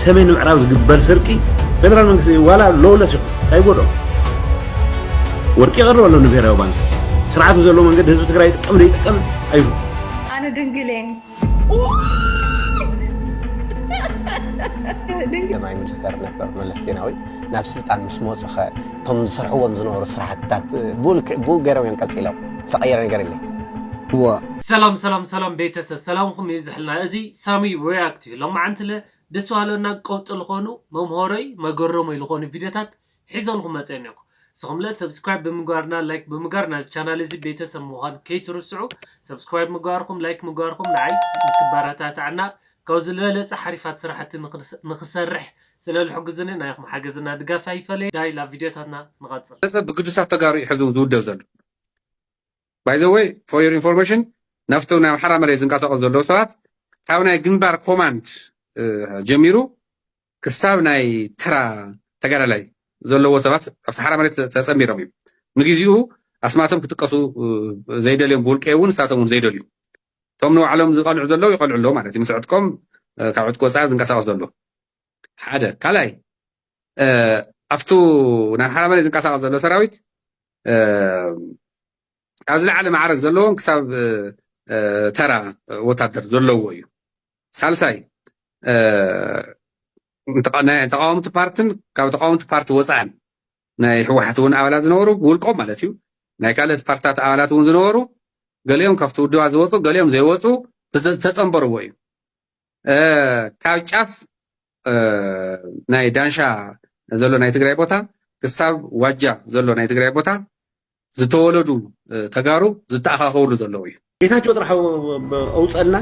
ሰሜን ምዕራብ ዝግበር ስርቂ ፌደራል መንግስቲ ዋላ ሎውለስ ይኹን ኣይጎድኦ። ወርቂ ይቐርብ ኣሎ ንብሔራዊ ባንክ። ስርዓቱ ዘለዎ መንገዲ ህዝቢ ትግራይ ይጥቀም ዘይጥቀም ኣይፉ። ኣነ ድንግል እየ። ቀዳማይ ሚኒስተር ነበር መለስ ዜናዊ ናብ ስልጣን ምስ መፁኸ እቶም ዝሰርሕዎም ዝነበሩ ስራሕትታት ብኡ ገይሮም እዮም ቀፂሎም። ዝተቐየረ ነገር የለን። ሰላም ሰላም ሰላም ቤተሰብ ሰላምኩም ይብዝሕልና። እዚ ሳሚ ሪያክት እዩ። ሎማዓንትለ ደስ በሃለና ቀውጢ ዝኾኑ መምሃሮይ መገረሞይ ዝኾኑ ቪዲዮታት ሒዘልኩም መፅአ እኒኹ። ንስኹም ለ ሰብስክራይብ ብምግባርና ላይክ ብምግባር ናዚ ቻናል እዚ ቤተሰብ ምዃን ከይትርስዑ። ሰብስክራይብ ምግባርኩም ላይክ ምግባርኩም ንዓይ ንክበረታታዕና ካብ ዝበለፀ ሓሪፋት ስራሕቲ ንክሰርሕ ስለ ዝሕግዝኒ ናይኹም ሓገዝና ድጋፍ ኣይፈለይ። ዳይ ላብ ቪዲዮታትና ንቐፅል። ሰብ ብግዱሳት ተጋሩ እዩ ሕዚ እውን ዝውደብ ዘሎ። By the way, for your information, ናብቲ ናይ ኣምሓራ መሬት ዝንቀሳቐሱ ዘለዉ ሰባት ካብ ናይ ግንባር ኮማንድ ጀሚሩ ክሳብ ናይ ተራ ተጋዳላይ ዘለዎ ሰባት ኣብቲ ሓራ መሬት ተፀሚሮም እዮም። ንግዚኡ ኣስማቶም ክጥቀሱ ዘይደልዮም ብውልቀ እውን ንሳቶም እውን ዘይደልዩ እቶም ንባዕሎም ዝቐልዑ ዘለዉ ይቐልዑ ኣለዉ ማለት እዩ። ምስ ዕጥቆም ካብ ዕጥቂ ወፃኢ ዝንቀሳቐስ ዘሎ ሓደ ካልኣይ ኣብቱ ናብ ሓራ መሬት ዝንቀሳቐስ ዘሎ ሰራዊት ካብ ዝለዓለ ማዕረግ ዘለዎም ክሳብ ተራ ወታደር ዘለዎ እዩ። ሳልሳይ ናይ ተቃወምቲ ፓርትን ካብ ተቃወምቲ ፓርቲ ወፃእን ናይ ህወሓት እውን ኣባላት ዝነበሩ ብውልቆም ማለት እዩ ናይ ካልኦት ፓርትታት ኣባላት እውን ዝነበሩ ገሊኦም ካብቲ ውድባት ዝወፁ ገሊኦም ዘይወፁ ዝተፀንበርዎ እዩ። ካብ ጫፍ ናይ ዳንሻ ዘሎ ናይ ትግራይ ቦታ ክሳብ ዋጃ ዘሎ ናይ ትግራይ ቦታ ዝተወለዱ ተጋሩ ዝተኣኻኸብሉ ዘለዉ እዩ። ጌታቸው ጥራሕ ኣውፀልና።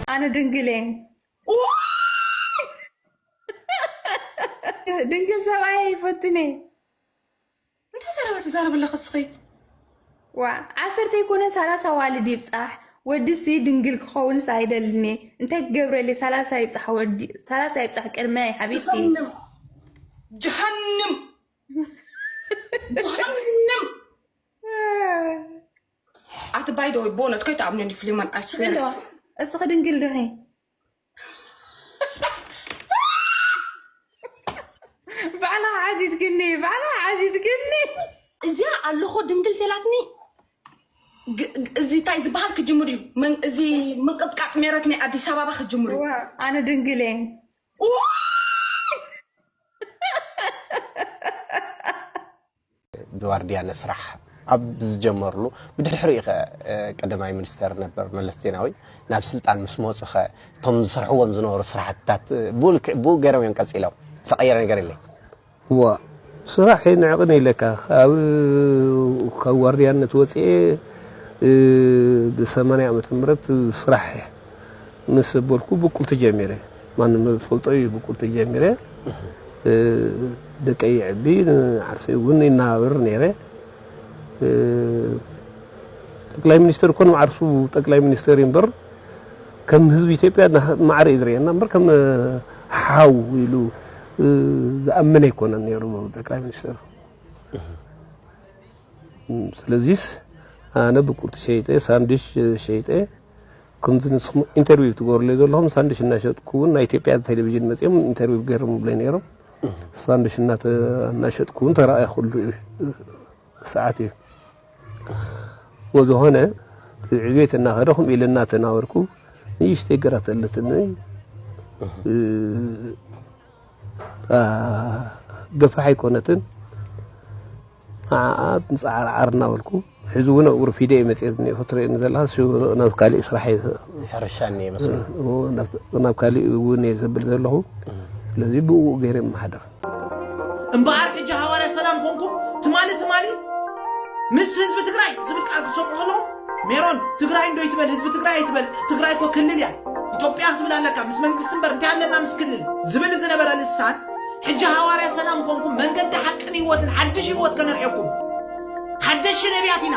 ኣነ ድንግል እየ። ድንግል ሰብኣይ ኣይፈቱን እየ። እንታይ ዘረባ ትዛረቢ ኣለኺ እስኺ? ዋ ዓሰርተ ኣይኮነን ሰላሳ ዋልድ ይብፃሕ። ወድሲ ድንግል ክኸውንስ ኣይደልን እየ። እንታይ ክገብረለይ ሰላሳ ይብፃሕ ወዲ ሰላሳ ይብፃሕ ቅድመይ ሓቢብቲ። ጀሃንም ጀሃንም ኣቲ ባይ ዶ በእውነት ከይትኣምነኒ ፍሊማን ኣስፌር እስኺ ድንግል ድኺ? ባዕላ ዓዚትክኒ ባዕላ ዓዚትክኒ። እዚኣ ኣለኹ ድንግል ተላትኒ እዚ እንታይ ዝበሃል ክጅምር እዩ እዚ ምንቅጥቃጥ ሜረት ናይ ኣዲስ ኣበባ ክጅምር እዩ። ኣነ ድንግል እየ። ብዋርድያነት ስራሕ ኣብ ዝጀመርሉ ብድሕሪኡ ኸ ቀዳማይ ሚኒስተር ነበር መለስ ዜናዊ ናብ ስልጣን ምስ መፁ ኸ እቶም ዝሰርሕዎም ዝነበሩ ስራሕትታት ብኡ ገይሮም እዮም ቀፂሎም። ዝተቐየረ ነገር የለይ። እዋ ስራሕ ንዕቕን ኢለካ ካብ ካብ ዋርድያነት ወፅኤ ብሰማንያ ዓመተ ምህረት ስራሕ ምስ በልኩ ብቁልቲ ጀሚረ ማንም ዝፈልጦ እዩ ብቁልቲ ጀሚረ ደቀይ የዕቢ ንዓርሰይ እውን ይናባበር ነይረ ጠቅላይ ሚኒስተር እኮ ንዓርሱ ጠቅላይ ሚኒስተር እዩ እምበር ከም ህዝቢ ኢትዮጵያ ማዕረ እዩ ዝርእየና እምበር ከም ሓው ኢሉ ዝኣምን ኣይኮነን ነይሩ ጠቅላይ ሚኒስትር። ስለዚስ ኣነ ብቁርቲ ሸይጠ፣ ሳንዱሽ ሸይጠ፣ ከምዚ ንስኹም ኢንተርቪው ትገብሩለይ ዘለኹም ሳንዱሽ እናሸጥኩ እውን ናይ ኢትዮጵያ ቴሌቪዥን መፂኦም ኢንተርቪው ገይሮም ብለይ ነይሮም። ሳንዱሽ እናሸጥኩ እውን ተረኣየ ኩሉ ሰዓት እዩ። ወዝኾነ ዕቤት እናኸደ ከምኡ ኢለ እናተናበርኩ ንእሽተይ ገራት ኣለትኒ። ገፋሕ ኣይኮነትን። ንዓኣ ምፅዓርዓር እናበልኩ ሕዚ እውን ኣብኡ ረፊደ እየ መፅየ ዝኒኤኹ ትርእየኒ ዘለኻ። እሱ ናብ ካሊእ ስራሕ እየ ሕርሻ እኒኤ መስሎ። ናብ ካሊእ እውን እየ ዘብል ዘለኹ። ስለዚ ብኡ ገይረ የመሓድር። እምበኣር ሕጂ ሃዋርያ ሰላም ኮንኩም ትማሊ ትማሊ ምስ ህዝቢ ትግራይ ዝብል ቃል ክትሰምዑ ከለኹም ሜሮን ትግራይ እንዶ ይትበል ህዝቢ ትግራይ ኣይትበል ትግራይ እኮ ክልል እያ ኢትዮጵያ ክትብል ኣለካ ምስ መንግስቲ እምበር እንታይ ኣለና ምስ ክልል ዝብል ዝነበረ ልሳን ሕጂ ሃዋርያ ሰላም ኮንኩም መንገዲ ሓቅን ህይወትን ሓድሽ ህይወት ከነርእየኩም ሓደሽቲ ነቢያት ኢና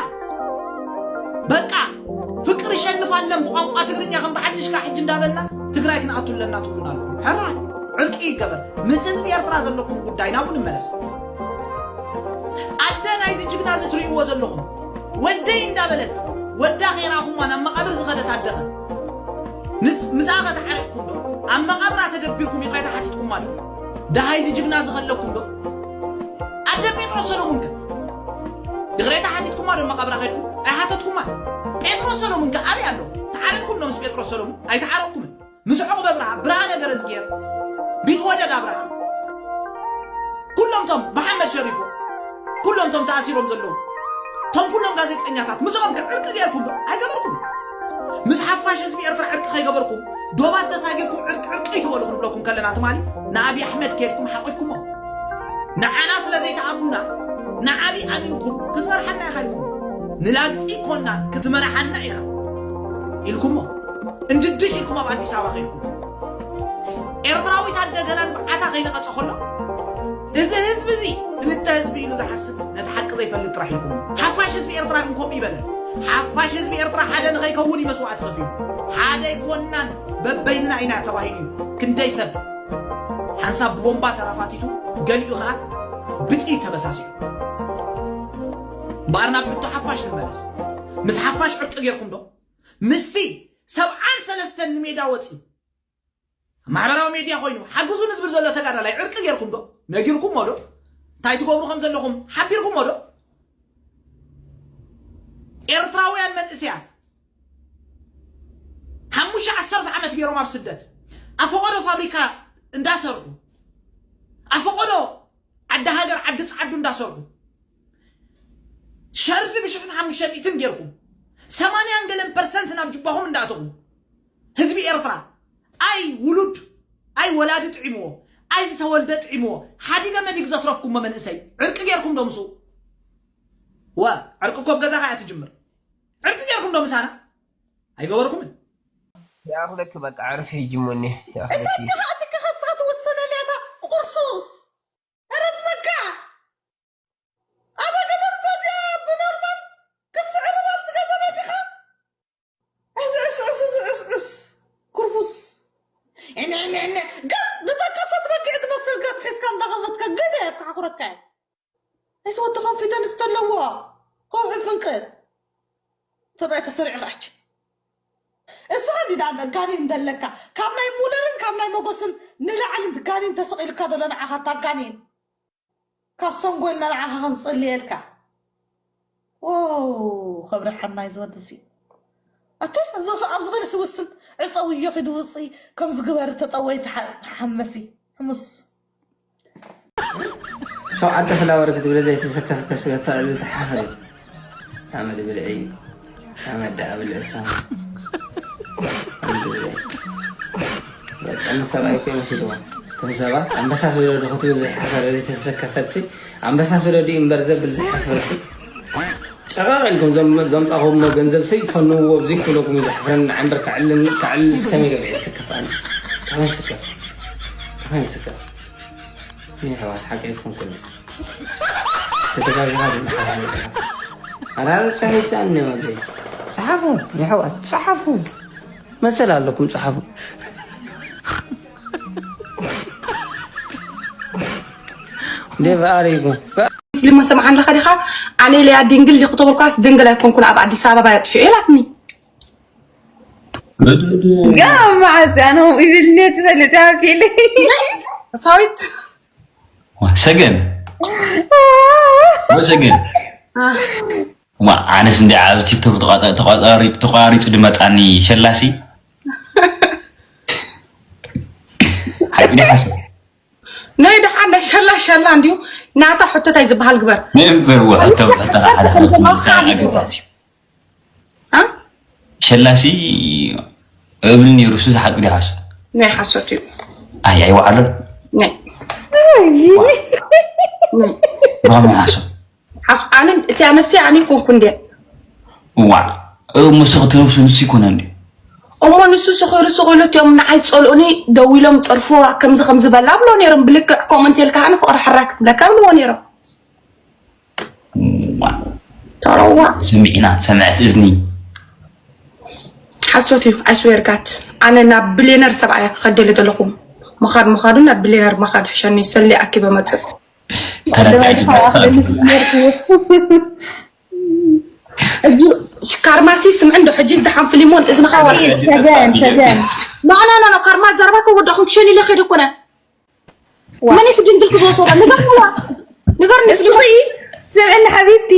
በቃ ፍቅር ይሸንፋለን ብቋንቋ ትግርኛ ከም ብሓድሽካ ሕጂ እንዳበልና ትግራይ ክንኣቱ ኣለና ትብሉና ኣለኹም ሕራይ ዕርቂ ይገበር ምስ ህዝቢ ኤርትራ ዘለኩም ጉዳይ ናብኡ ንመለስ ኣደ ናይዚ ጅግና እዚ ትርእይዎ ዘለኹም ወደይ እንዳበለት ወዳ ከይረኣኹማ ናብ መቓብር ዝኸደት ኣደኸ ምስ ምስኣ ከተዓረቅኩም ዶ ኣብ መቓብራ ተደቢርኩም ይቕሬታ ሓቲትኩማ ዶ ደሃይ እዚ ጅግና ዝኸለኩም ዶ ኣደ ጴጥሮስ ሰሎሙን ከ ይቕሬታ ሓቲትኩማ ዶ መቓብራ ከድኩም ኣይሓተትኩማ ጴጥሮስ ሰሎሙን ከ ኣበይ ኣሎ ተዓረቅኩም ዶ ምስ ጴጥሮስ ሰሎሙን ኣይተዓረቅኩምን ምስ ዑቕበ ብርሃ ብርሃነ ገረዝጌር ቢትወደድ ኣብርሃ ኩሎም ቶም መሓመድ ሸሪፎ ኩሎም ቶም ተኣሲሮም ዘለዉ ቶም ኩሎም ጋዜጠኛታት ምስኦም ከ ዕርቂ ገይርኩም ዶ ኣይገበርኩም ምስ ሓፋሽ ህዝቢ ኤርትራ ዕርቂ ከይገበርኩም ዶባት ተሳጊርኩም ዕርቂ ዕርቂ ይትበሉ ክንብለኩም ከለና ትማሊ ንኣብዪ ኣሕመድ ከይድኩም ሓቂፍኩሞ ንዓና ስለ ዘይትኣምኑና ንዓብዪ ኣሚንኩም ክትመርሓና ኢኻ ኢልኩም ንላግፂ ኮና ክትመርሓና ኢኻ ኢልኩሞ እንድድሽ ኢልኩም ኣብ ኣዲስ ኣበባ ከይድኩም ኤርትራዊት ኣደ ገና ንብዓታ ከይነቐጸ ከሎ እዚ ህዝቢ እዚ ክልተ ህዝቢ ኢሉ ዝሓስብ ነቲ ሓቂ ዘይፈልጥ ጥራሕ ኢልኩም ሓፋሽ ህዝቢ ኤርትራ ግን ከምኡ ይበለ ሓፋሽ ህዝቢ ኤርትራ ሓደ ንኸይከውን እዩ መስዋዕቲ ከፊሉ ሓደ ኣይኮናን በበይንና ኢና ተባሂሉ እዩ ክንደይ ሰብ ሓንሳብ ብቦምባ ተራፋቲቱ ገሊኡ ኸዓ ብጥይት ተበሳሲሑ እምበኣር ናብ ሕቶ ሓፋሽ ንመለስ ምስ ሓፋሽ ዕርቂ ጌርኩም ዶ ምስቲ ሰብዓን ሰለስተን ንሜዳ ወፂ ማሕበራዊ ሜድያ ኮይኑ ሓግዙ ንዝብል ዘሎ ተጋዳላይ ዕርቂ ጌርኩም ዶ ነጊርኩሞ ዶ እንታይ ትገብሩ ከም ዘለኹም ሓቢርኩሞ ዶ ኤርትራውያን መንእሰያት ሓሙሽተ ዓሰርተ ዓመት ገይሮም ኣብ ስደት ኣፈቆዶ ፋብሪካ እንዳሰርሑ ኣፈቆዶ ዓዲ ሃገር ዓዲ ፃዓዱ እንዳሰርሑ ሸርፊ ብሽሕን ሓሙሽተ ሚእትን ጌርኩም ሰማንያን ገለን ፐርሰንት ናብ ጅባኹም እንዳእተኹም ህዝቢ ኤርትራ ኣይ ውሉድ ኣይ ወላዲ ጥዒምዎ ኣይ ዝተወልደ ጥዒምዎ ሓዲገ መዲግ ዘትረፍኩሞ መንእሰይ ዕርቂ ጌርኩም ዶ ምስኡ ወ ዕርቂ ኮብ ገዛኻ እያ ትጅምር ዕርቂ ጌርኩም ዶ ምሳና ኣይገበርኩምን ይኣኽለኪ በቃ ዕርፊ ሒጂ እሞ እኒሀ ይኣኽለኪ። እታ እትካ ከስኻ ትውሰነልያ እታ ቁርሱስ ረዝመካ ኣታ ከተፍ በዚኣ ብኖርማል ክትስዕር ናብዚ ገዛ መፂኻ ዕስዕስዕስዕስዕስ ኩርፉስ ዕንዕንዕንዕ ገ ዝጠቀሰት በጊዕ ትመስል ገፅ ሒዝካ እንዳኸፈትካ ግደ የፍካሕኩረካ እየ እዚ ወዲ ኮንፊደንስ ተለዎ ከውሒ ፍንቅል ተባይ ተሰሪዕኻች እስኻ ዲዳ ጋኔን ዘለካ ካብ ናይ ሙለርን ካብ ናይ መጎስን ንላዕሊ ጋኔን ተሰቒልካ ዘሎ ንዓኻ እታ ጋኔን ካብ ሰንጎልና ንዓኻ ክንጽልየልካ ው ከብርሐና እዩ ዝወዲ እዚ ኣተ ኣብዚ ኣብዚ ኮይኑ ስውስን ዕፀውዮ ኪዱ ውፅኢ ከምዚ ግበሪ ተጠወይ ተሓመሲ ሕሙስ ሸውዓተ ፍላወር ክትብል ዘይተሰከፍከ ስገት ተዕልል ተሓፈሪ ሓመድ ብልዒ ሓመድ ደኣ ብልዒ እሳ ሓመድ ብልዒ በቃ ንሰብኣይ እኮ ይመስልዎ እቶም ሰባት ኣንበሳ ስደዱ ክትብል ዘይሓፈረ ዘይተሰከፈት ሲ ኣንበሳ ስደዱ እዩ እምበር ዘብል ዘይሓፈር ሲ ጨቐቕ ኢልኩም ዘምፃኹሞ ገንዘብ ሲ ፈንዎ ኣብዚ ክብለኩም እዩ ዘሕፍረኒ ንዓምበር ከዕልል ከዕልል እስከመይ ገበ ይስከፍ ኣነ ተኾን ይስከፍ ተኾን ይስከፍ የሕዋት ሓቂ ኣይኮንኩን ተተጋግኻ ድማ ሓራለ ጽሓፍ ኣራርጫ ሄጫ እኒኦ ኣብዚ ጽሓፉ የሕዋት ጽሓፉ መሰል ኣለኩም ጸሓፉ። ዴቭ ኣሪጉ ፊልም ሰምዓ ኣለኻ ዲኻ? ኣነ ኢለያ ድንግል ዲኹ ተበልኳስ ድንግል ኣይኮንኩን ኣብ ኣዲስ ኣበባ የጥፊዑ ኢላትኒ። ጋ መዓስ ኣነ ይብልኒ ትፈልጥ ኣፊል ሳዊት ሰገን ሰገን ዋ ኣነስ እንዲ ኣብ ቲክቶክ ተቋሪጡ ድመጣኒ ሸላሲ ሓቂ ሓሰብ ናይ ደሓን ናይ ሸላ ሸላ እንዲዩ ናታ ሕቶታይ ዝበሃል ግበር ነበር ሸላሲ እብል ነይሩ እሱ ሓቂ ዲሓሱ ናይ ሓሶት እዩ ኣይ ኣይወዓሎን ናይ ባሚ ሓሶት ሓሱ ኣነ እቲያ ነፍሲ ኣነ ይኮንኩ እንዲያ ዋ እሞ ንሱ ክትነብሱ ንሱ ይኮነ እንዲ እሞ ንሱ ስኽሩ ስኽሉ እቲኦም ንዓይ ጸልኡኒ ደዊሎም ጸርፍዋ ከምዚ ከምዚ በላ ብሎ ነይሮም ብልክዕ ኮመንት የልካ ኣነ ፍቕሪ ሕራይ ክትብለካ ብልዎ ነይሮም ተረዋ ስምዒና ሰምዐት እዝኒ ሓሶት እዩ ኣይስዌርጋት ኣነ ናብ ብሌነር ሰብኣያ ክኸደለ ዘለኹም ምኻድ ምኻዱ ናብ ብሌነር ምኻድ ሕሸኒ ሰሊ ኣኪበ መፅእ እዚ ካርማሲ ስምዕ እንዶ ሕጂ ዝደሓን ፍሊሞን እዝንኻ ሰገን ሰገን ኖ ኖ ኖ ካርማ ዘረባ ከወዳኹም ክሸኒ ኢለ ከይደ ኮነ መን እቲ ድንግል ክዝወስዋ ንገርዋ ንገርኒ እሱ ስምዕኒ ሓቢብቲ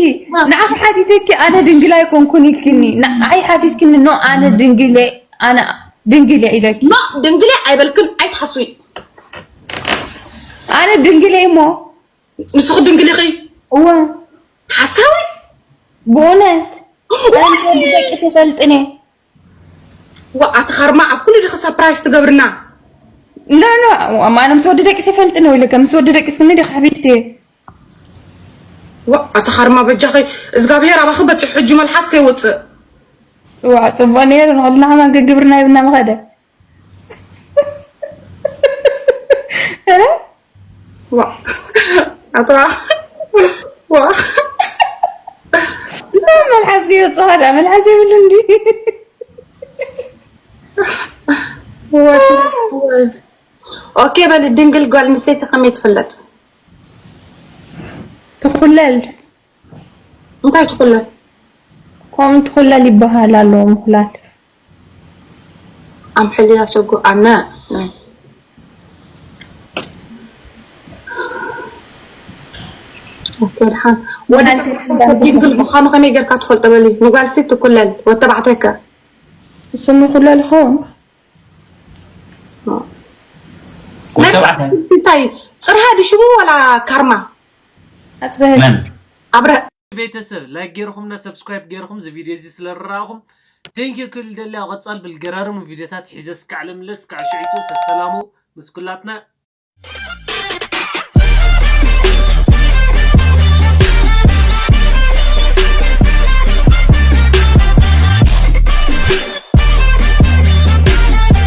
ንዓኺ ሓቲተኪ ኣነ ድንግል ኣይኮንኩን ኢልክኒ ንዓይ ሓቲትክኒ ኖ ኣነ ድንግል ኣነ ድንግል ኢለኪ ኖ ድንግል ኣይበልክን ኣይትሓስዊ ኣነ ድንግል እሞ ንስኺ ድንግል ኢኺ እወ ሓሳዊ ብእውነት ኣንተ ደቂ ሲፈልጥኒ ዋ ኣቲ ኻርማ ኣብ ኩሉ ዲኺ ሳፕራይዝ ትገብርና ኖ ኖ ኣነ ምስ ወዲ ደቂ ሲፈልጥኒ ወይ ለከ ምስ ወዲ ደቂ ስኒ ዲኺ ሓቢብቲ ዋ ኣቲ ኻርማ በጃኺ እዝጋብሄር ኣባኺ በፂሑ ሕጂ መልሓስ ከይወፅእ ዋ ፅቡቅ ነይሩ ንክልና ከማን ግግብርና ይብና መኸደ ኣታ መልሓስ ይወፅኻ ዳ መልሓስ ይብሉ እንዲ ኦኬ በል ድንግል ጓል ምስተይቲ ከመይ ትፍለጥ ትኩለል እንታይ ትኩለል ከምኡ ትኩለል ይበሃል ኣሎ ምኩላል ኣምሕልያ ሰጉ ኣነ ድሓን ወዲ ድንግል ምዃኑ ከመይ ጌርካ ትፈልጦ በሊ ንጓልሲ ትኩለል ወተባዕታይከ እሱም ይኩለል ይኸውን እንታይ ፅርሃ ድሽሙ ወላ ካርማ ኣፅበህ ኣብረ ቤተሰብ ላይክ ገይርኹምና ሰብስክራይብ ገይርኹም እዚ ቪድዮ እዚ ስለረኣኹም ቴንኪዩ ክብል ደሊ ኣብ ቀፃል ብልገራርሙ ቪድዮታት ሒዘ ስካዕ ለምለስ ስካዕ ሽዒቱ ሰሰላሙ ምስ ኩላትና